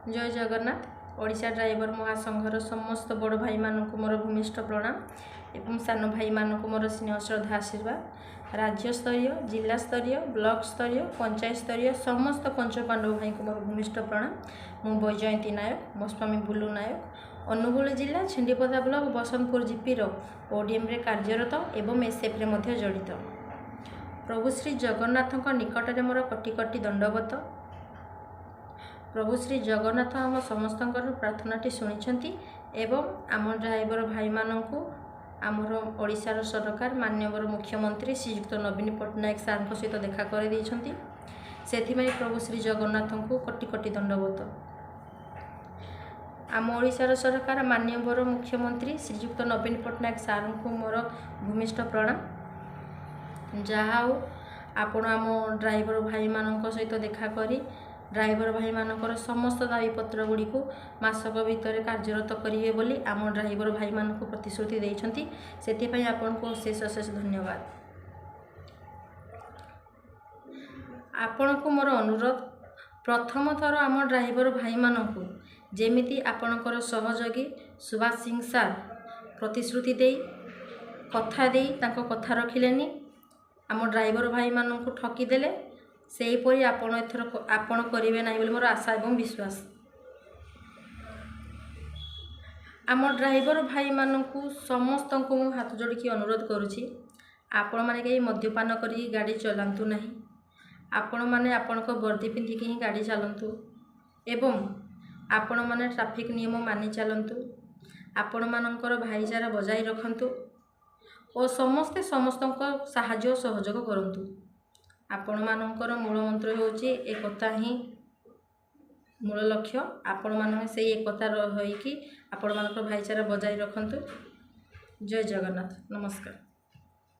ଜୟ Jagannath. Odisha driver ମହାସଂଘର ସମସ୍ତ ବଡ଼ ଭାଇମାନଙ୍କୁ ମୋର ଭୂମିଷ୍ଠ ପ୍ରଣାମ ଏବଂ ସାନ ଭାଇମାନଙ୍କୁ ମୋର ସ୍ନେହ ଶ୍ରଦ୍ଧା ଆଶୀର୍ବାଦ। ରାଜ୍ୟସ୍ତରୀୟ, ଜିଲ୍ଲାସ୍ତରୀୟ, ବ୍ଲକ ସ୍ତରୀୟ, ପଞ୍ଚାୟତ ସ୍ତରୀୟ ସମସ୍ତ ପଞ୍ଚପାଣ୍ଡବ ଭାଇଙ୍କୁ ମୋର ଭୂମିଷ୍ଠ ପ୍ରଣାମ। ମୁଁ ବୈଜୟନ୍ତୀ ନାୟକ, ମୋ ସ୍ୱାମୀ ବୁଲୁ ନାୟକ, ଅନୁଗୁଳ ଜିଲ୍ଲା ଛେଣ୍ଡିପଦା ବ୍ଲକ ବସନ୍ତପୁର ଜିପିର ଓଡିଏମ୍ରେ କାର୍ଯ୍ୟରତ ଏବଂ ଏସ୍ଏଫ୍ରେ ମଧ୍ୟ ଜଡ଼ିତ। ପ୍ରଭୁ ଶ୍ରୀ ଜଗନ୍ନାଥଙ୍କ ନିକଟରେ ମୋର କୋଟି କୋଟି ଦଣ୍ଡବତ। ପ୍ରଭୁ ଶ୍ରୀ ଜଗନ୍ନାଥ ଆମ ସମସ୍ତଙ୍କର ପ୍ରାର୍ଥନାଟି ଶୁଣିଛନ୍ତି ଏବଂ ଆମ ଡ୍ରାଇଭର ଭାଇମାନଙ୍କୁ ଆମର ଓଡ଼ିଶାର ସରକାର ମାନ୍ୟବର ମୁଖ୍ୟମନ୍ତ୍ରୀ ଶ୍ରୀଯୁକ୍ତ ନବୀନ ପଟ୍ଟନାୟକ ସାର୍ଙ୍କ ସହିତ ଦେଖା କରିଦେଇଛନ୍ତି। ସେଥିପାଇଁ ପ୍ରଭୁ ଶ୍ରୀ ଜଗନ୍ନାଥଙ୍କୁ କୋଟି କୋଟି ଦଣ୍ଡବତ। ଆମ ଓଡ଼ିଶାର ସରକାର ମାନ୍ୟବର ମୁଖ୍ୟମନ୍ତ୍ରୀ ଶ୍ରୀଯୁକ୍ତ ନବୀନ ପଟ୍ଟନାୟକ ସାର୍ଙ୍କୁ ମୋର ଭୂମିଷ୍ଠ ପ୍ରଣାମ। ଯାହା ହେଉ ଆପଣ ଆମ ଡ୍ରାଇଭର ଭାଇମାନଙ୍କ ସହିତ ଦେଖା କରି ଡ୍ରାଇଭର ଭାଇମାନଙ୍କର ସମସ୍ତ ଦାବିପତ୍ର ଗୁଡ଼ିକୁ ମାସକ ଭିତରେ କାର୍ଯ୍ୟରତ କରିବେ ବୋଲି ଆମ ଡ୍ରାଇଭର ଭାଇମାନଙ୍କୁ ପ୍ରତିଶ୍ରୁତି ଦେଇଛନ୍ତି। ସେଥିପାଇଁ ଆପଣଙ୍କୁ ଅଶେଷ ଅଶେଷ ଧନ୍ୟବାଦ। ଆପଣଙ୍କୁ ମୋର ଅନୁରୋଧ, ପ୍ରଥମ ଥର ଆମ ଡ୍ରାଇଭର ଭାଇମାନଙ୍କୁ ଯେମିତି ଆପଣଙ୍କର ସହଯୋଗୀ ସୁଭାଷ ସିଂ ସାର୍ ପ୍ରତିଶ୍ରୁତି ଦେଇ କଥା ଦେଇ ତାଙ୍କ କଥା ରଖିଲେନି, ଆମ ଡ୍ରାଇଭର ଭାଇମାନଙ୍କୁ ଠକିଦେଲେ, ସେହିପରି ଆପଣ ଏଥର ଆପଣ କରିବେ ନାହିଁ ବୋଲି ମୋର ଆଶା ଏବଂ ବିଶ୍ୱାସ। ଆମ ଡ୍ରାଇଭର ଭାଇମାନଙ୍କୁ ସମସ୍ତଙ୍କୁ ମୁଁ ହାତ ଯୋଡ଼ିକି ଅନୁରୋଧ କରୁଛି, ଆପଣମାନେ କେହି ମଦ୍ୟପାନ କରିକି ଗାଡ଼ି ଚଲାନ୍ତୁ ନାହିଁ। ଆପଣମାନେ ଆପଣଙ୍କ ବର୍ଦ୍ଦି ପିନ୍ଧିକି ହିଁ ଗାଡ଼ି ଚାଲନ୍ତୁ ଏବଂ ଆପଣମାନେ ଟ୍ରାଫିକ୍ ନିୟମ ମାନି ଚାଲନ୍ତୁ। ଆପଣମାନଙ୍କର ଭାଇଚାରା ବଜାୟ ରଖନ୍ତୁ ଓ ସମସ୍ତେ ସମସ୍ତଙ୍କ ସାହାଯ୍ୟ ଓ ସହଯୋଗ କରନ୍ତୁ। ଆପଣମାନଙ୍କର ମୂଳ ମନ୍ତ୍ର ହେଉଛି ଏକତା ହିଁ ମୂଳ ଲକ୍ଷ୍ୟ। ଆପଣମାନେ ସେଇ ଏକତା ହୋଇକି ଆପଣମାନଙ୍କର ଭାଇଚାରା ବଜାୟ ରଖନ୍ତୁ। ଜୟ ଜଗନ୍ନାଥ। ନମସ୍କାର।